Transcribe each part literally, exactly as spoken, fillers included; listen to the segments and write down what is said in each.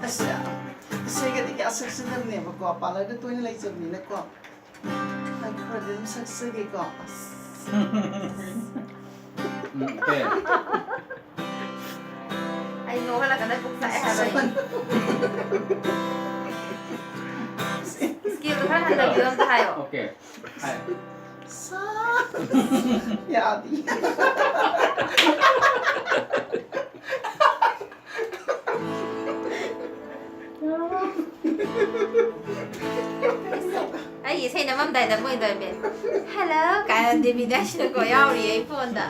ꯏꯁꯩꯒꯗꯤ ꯀꯌꯥ ꯁꯛꯆꯗꯕꯅꯦꯕꯀꯣ, ꯄꯥꯔꯂꯔꯗ ꯇꯣꯏꯅ ꯂꯩꯖꯕꯅꯤꯅꯀꯣ꯫ ꯑꯩ ꯈꯔꯗꯤ ꯑꯗꯨꯝ ꯁꯛꯆꯒꯦꯀꯣ꯫ ꯑꯁ꯫ ꯎꯝ, okay. ꯑꯩ ꯅꯣꯛꯍꯜꯂꯛꯀꯅ ꯄꯨꯛ ꯆꯥꯛꯑꯦ ꯍꯥꯏꯕ ꯑꯩ꯫ ꯁ꯭ꯀꯦꯜꯗꯣ ꯈꯔ ꯍꯟꯊꯕꯤꯌꯣ ꯑꯝꯇ ꯍꯥꯏꯌꯣ꯫ Okay. ꯍꯥꯏ꯫ ꯌꯥꯗꯤ꯫ ꯑꯩ ꯏꯁꯩ ꯅꯝꯃꯝꯗꯥꯏꯗ ꯃꯣꯏꯗ ꯍꯦꯜꯂꯣ ꯀꯥꯏꯅ ꯗꯦꯕꯤꯗꯥꯁꯤꯅꯀꯣ ꯌꯥꯎꯔꯤꯌꯦ ꯑꯩ ꯐꯣꯟꯗ꯫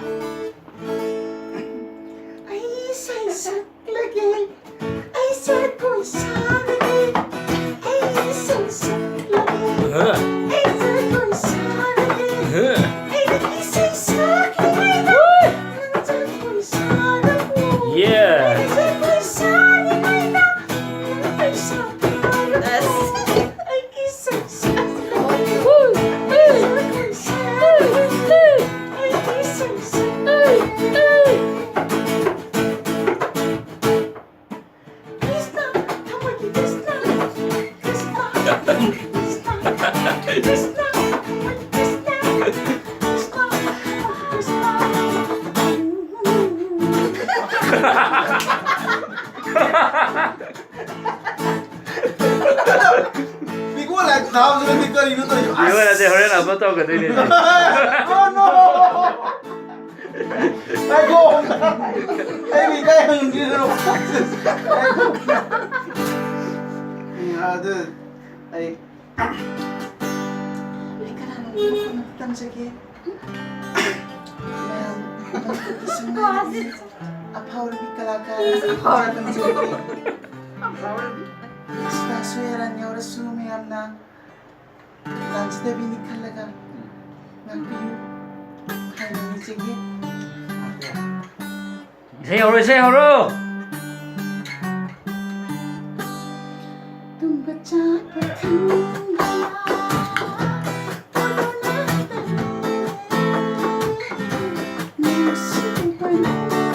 ꯑꯩ ꯏꯁꯩ ꯁꯛꯂꯒꯦ꯫ ꯑꯩ ꯖꯒꯣꯏ ꯁꯥꯔꯒꯦ꯫ ꯑꯩ ꯏꯁꯩ ꯁꯛꯂꯒꯦ꯫ ꯑꯩ ꯖꯒꯣꯏ ꯁꯥꯔꯒꯦ꯫ ꯑꯩ ꯏꯁꯩ ꯁꯛꯂꯤꯉꯩꯗ ꯅꯪ ꯖꯒꯣꯏ ꯁꯥꯔꯒꯦ꯫ Yeah. ꯑꯩ ꯖꯒꯣꯏ ꯁꯥꯔꯤꯉꯩꯗ ꯅꯪ ꯄꯩꯁꯥ ꯊꯥꯔꯛꯑꯣ꯫ ꯑꯩ ꯏꯁꯩ ꯁꯛꯂꯒꯦ꯫ ꯑꯩ ꯖꯒꯣꯏ ꯁꯥꯔꯒꯦ꯫ ꯑꯩ ꯏꯁꯩ ꯁꯛꯂꯒꯦ꯫ ꯃꯤꯒꯣꯜ ꯍꯥꯏ ꯊꯥꯕꯁꯤꯅꯗꯤ ꯀꯔꯤꯅꯣ ꯇꯧꯔꯤꯁꯦ? ꯏꯔꯣꯏ ꯅꯠꯇꯦ, ꯍꯣꯔꯦꯟ ꯑꯞꯂꯣꯗ ꯇꯧꯒꯗꯣꯏꯅꯦ꯫ Oh no! ꯑꯩ ꯀꯣ ꯑꯩ ꯃꯤ ꯀꯥꯏ ꯍꯪꯗ꯭ꯔꯤꯅꯣ? ꯑꯗꯨ ꯑꯩ ꯑꯩ ꯀꯅꯥꯅꯣ ꯃꯈꯣꯟ ꯑꯝꯇ ꯇꯝꯖꯒꯦ꯫ ꯃꯌꯥꯝ ꯃꯅꯤꯄꯨꯔꯒꯤ ꯁꯤꯡꯅꯥꯏꯔꯕꯤ ꯑꯐꯥꯎꯔꯕꯤ ꯀꯂꯥꯀꯥꯔ ꯇꯝꯖꯒꯦ꯫ ꯁꯤꯗ ꯁꯣꯏ ꯑꯔꯥꯟ ꯌꯥꯎꯔꯁꯨ ꯃꯌꯥꯝꯅ ꯂꯥꯟꯖꯗꯕꯤꯅꯤ ꯈꯜꯂꯒ ꯉꯥꯛꯄꯤꯌꯨ ꯍꯥꯏꯅ ꯅꯤꯖꯒꯦ꯫ ꯏꯁꯩ ꯍꯧꯔꯣ, ꯏꯁꯩ ꯍꯧꯔꯣ꯫ ꯇꯨꯝꯕ ꯆꯥꯕ ꯈꯪꯗꯅ ꯅꯨꯡꯁꯤꯕ ꯅꯪꯒꯤ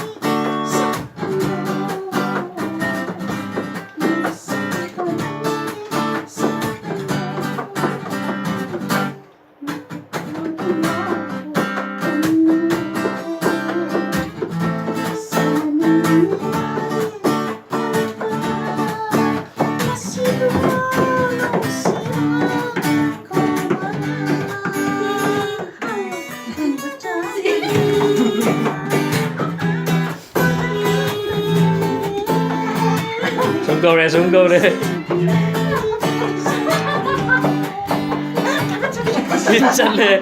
ꯁꯛꯇꯝꯗꯣ꯫ ꯁꯨꯝ ꯀꯧꯔꯦ, ꯁꯨꯝ ꯀꯧꯔꯦ꯫ ꯃꯤꯠ ꯆꯠꯂꯦ꯫